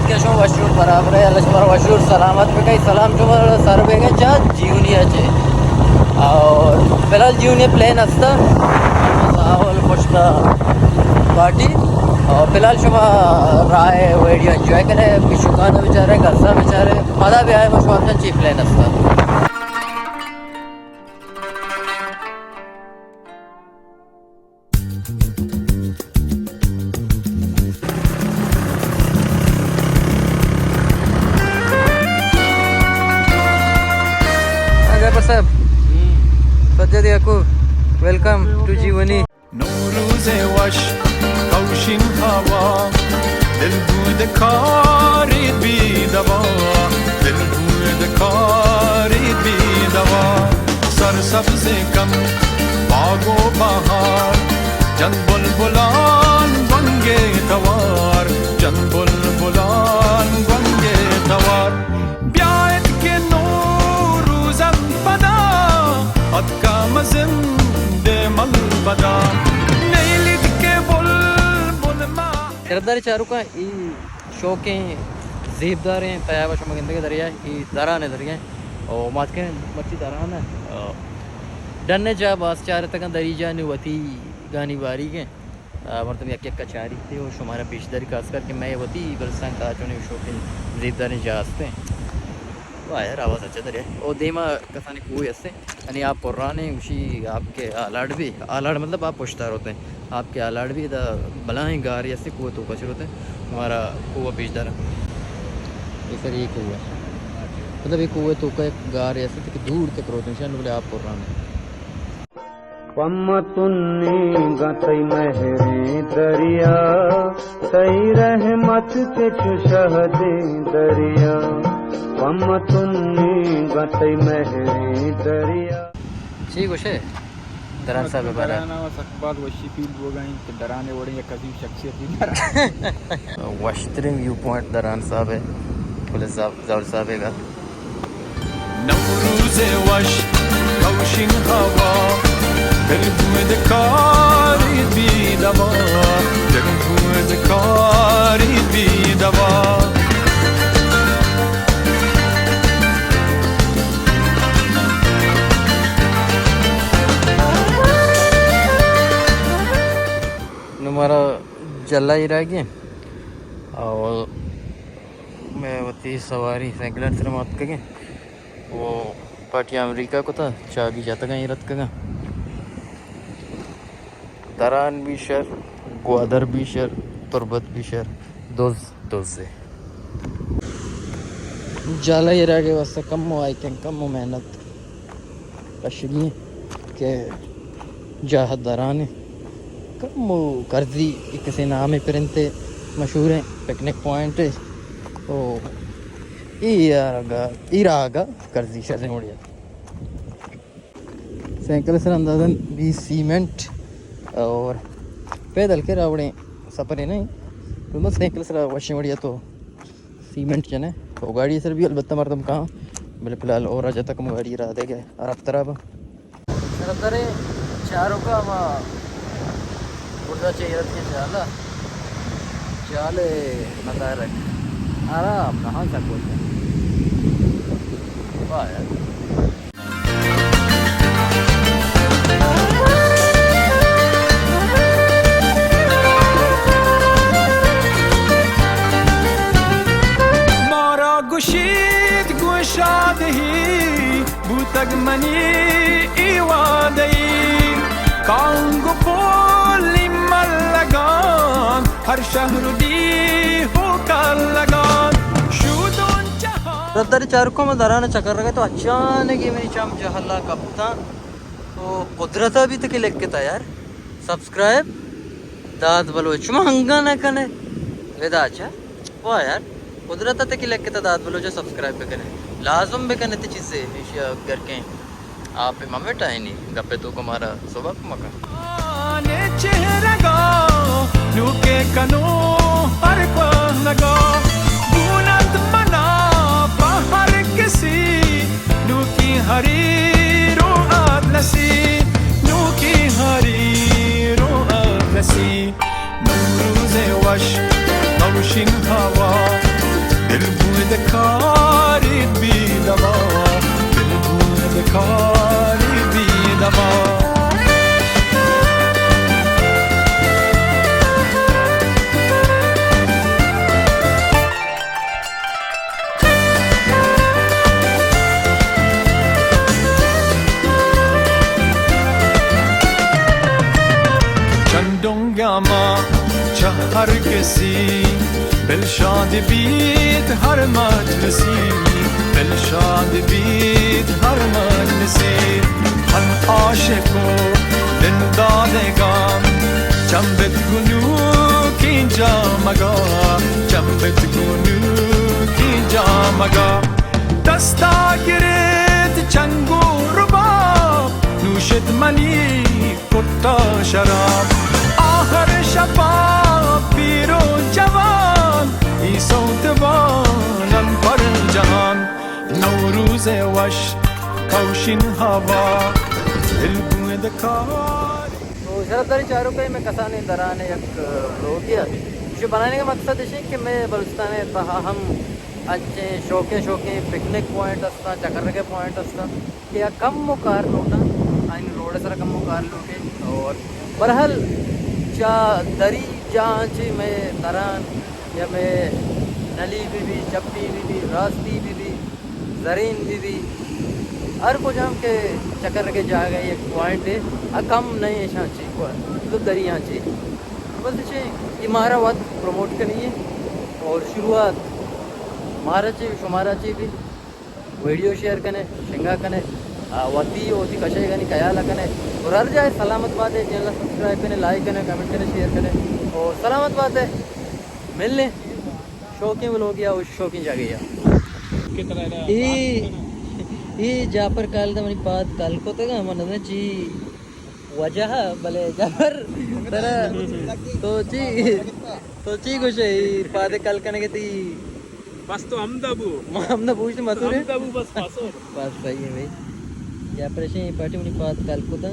کہ شما وشور برابر ہے، اللہ شما وشور سلامت بکئی۔ سلام شما سر بگئے چا جیونی ہے چے۔ اور فی الحال جیونی پلین ہستا، ساول پشتا پارٹی۔ اور فی الحال شما راہ ویڈیو انجوائے کرے، پشکان بیچارے، گزا بیچارے، پدا بھی آئے شما چی پلین ہستا۔ ہاں، ظفر صاحب۔ سجاد یعقوب، ویلکم ٹو جیونی۔ نوروز وش، کئوشیں ہوا، دل بود کاری بی دوا، دل بود کاری بی دوا۔ سرسبز کن باگ و بہار، جن بلبلان گونگے توار، جن بلبلان گونگے توار۔ بیایت کہ نوروزن پدا، اتکا مزن دے مل پدا، نیلید کہ بلبل ما۔ قدردانی چاروکاں، ای شوکیں زیبداریں تیاب شما گندگے دریا، ای دران دریا۔ او ماتکیں مرچی دران، او ڈن جا باز چارتگاں، دریجا نو وتی گانی باریگیں۔ آ، مردم یک یک چاریت و شمارا پیش داری، خاص کر کہ مئے وتی بلوچستان کا چونیں شوکیں زیبداریں جاہ ہستیں۔ واہ یار، آواز اچھا دریا۔ او دیما کسانی کوہ ہستیں۔ یعنی آپ پران ہیں، اسی آپ کے آلاڑ بھی، آلاڑ مطلب آپ پشتا روتے ہیں۔ آپ کے آلاڑ بھی دا بلائیں گارے ہستیں، کوہ توکا چہ روتے ہیں۔ ہمارا کوہ پیش دارا۔ یہ سر یہ کوہ ہے۔ مطلب یہ کوہ توکا ایک گارے ہستیں کہ دور تک روتے ہیں، شان بولے آپ پران ہیں۔ پمتنی گتئی مہریں دریا، تئی رحمت چو شہدیں دریا۔ پمتنی گتئی مہریں دریا۔ چی گوشے؟ دران صاحب بارے۔ دران ءَ سک باز وشی فیل بوگا انت کہ دران وڑیں یک عظیم شخصیت دران۔ وشترین ویو پوائنٹ دران صاحب ہے، پولیس صاحب، زاور صاحب ہے گا۔ نوروز وش، کئوشیں ہوا، دل بود کاری بی دوا، دل بود کاری بی دوا۔ نوں مارا جھلا ایراگی اور میں وتی سواری سائیکل سر ماتکگیں۔ وہ پارٹی امریکہ کو تھا، چابی جاتا کہیں رت کگا۔ دران بھی شہر، گوادر بھی شہر، تربت بھی شہر، دز دزے۔ جھلا ایراگے واسطہ کم و آئی کن کم و محنت کشگی کہ جاہ دران کم و کرزی، کسے نامے پرنتے مشہوریں پکنک پوائنٹ او ای راگا، ای راگا کرزی شریں وڑیا۔ سائیکل سر اندازاً بیس سی منٹ اور پیدل کے راوڑیں سفرے نہیں، تو بس سائیکل سر وشیں وڑیا تو سی منٹ جنے۔ تو گاڑی سر بھی البتہ مردم کہاں، بلے فی الحال اور جتک گاڑی را دے گئے عرب طرف۔ سردارے چاروکا ما برزا چہ ایرت کے جالا، جال مدارک آرام نہاں سکوت۔ واہ یار۔ مارا گشیت گوں شادہی، بوتگ منی اے وعدہی۔ کانگ و پولی ملگان، ہر شہر و ڈیہہ و کلگان، شودون جہان۔ سرداری چارکو ما دران چکر رگا تو اچانک منی چم جہلا کپتاں۔ تو قدرتا بیت کہ لکھتا یار، سبسکرائب داد بلوچ، شما ہنگا نہ کنے۔ ودا چا؟ واہ یار، قدرتا تکی لکھتا داد بلوچ سبسکرائب بکنے، لازم بکنے تے چیزے ایشیا گر کے۔ آپ ممٹ آئینی گپے تو کو مارا صبح کو مکا۔ آنے چہرگا نوکے کنو ہر کوہنگا، بونت منا پہ ہر کسی، نوکی ہری رو آتلسی، نوکی ہری رو آتلسی۔ نوروز وش، نوشین ہوا، دکاری بی دوا، دل گون دکاری بی دوا۔ چنڈونگا ما چہ ہر کسی، بل شاد بیت ہر مجلسی، بل شاد بیت ہر مجلسی۔ ہن عاشق و دل دادگان، چم بت گنوکیں جامگا، چم بت گنوکیں جامگا۔ دستا گرت چنگ و رباب، نوشت منی کٹا شراب۔ آ ہر شپا پیر و جوان، ای سوت وانن پر جہان۔ نوروز وش، کوشن ہوا، دل گوند کار۔ تو شرفداریں چاروکاں، مئے کسانیں دران ءِ یک بلوگے ات۔ ایشی بنائینگ ءِ مقصد ایش اِنت کہ مئے بلوچستان ءِ تہا ہم انچیں شوکیں شوکیں پکنک پوائنٹ استاں، چکرگ ءِ پوائنٹ استاں کہ آ کم و کار لوٹاں، آیانی روڈ ءِ سرا کم و کار لوٹے۔ اور برحال چہ دری جاہاں چہ مئے دران یا مئے نلی بہ بی، چپی بہ بی، راستی بہ بی، زرین بہ بی، ہر کجام کہ چکرگ ءِ جاگہ یک پوائنٹے، آ کم نہ اِنت ایشاں چہ، مطلب دریاں چہ۔ بس ایشی، اے مارا وت پروموٹ کنگی اِنت اور شروعات مارا چہ، شمارا چہ بی۔ ویڈیو شیئر کنے، شنگا کنے، آ، وتی و وتی کشے گانی خیال کنے۔ اور ہر جائے سلامت باتے، چینل سبسکرائب کنے، لائک کنے، کمنٹ کنے، شیئر کنے۔ اور سلامت باتے، ملنے شوکیں بلوگے ءَ و شوکیں جاگہے ءَ۔ اے، اے جعفر کال دا منی پاد کال کتگ، من نہ چی وجہ، بلے جعفر، ترا تو چی، تو چی گوشے، اے پاد کال کنگے تئی؟ بس تو ہمدا بو۔ ما ہمدا بوشت مسور۔ ہمدا بو، بس مسور۔ بس صحیح ہے بھائی۔ جعفر شیں پارٹی منی پاد کال کتا۔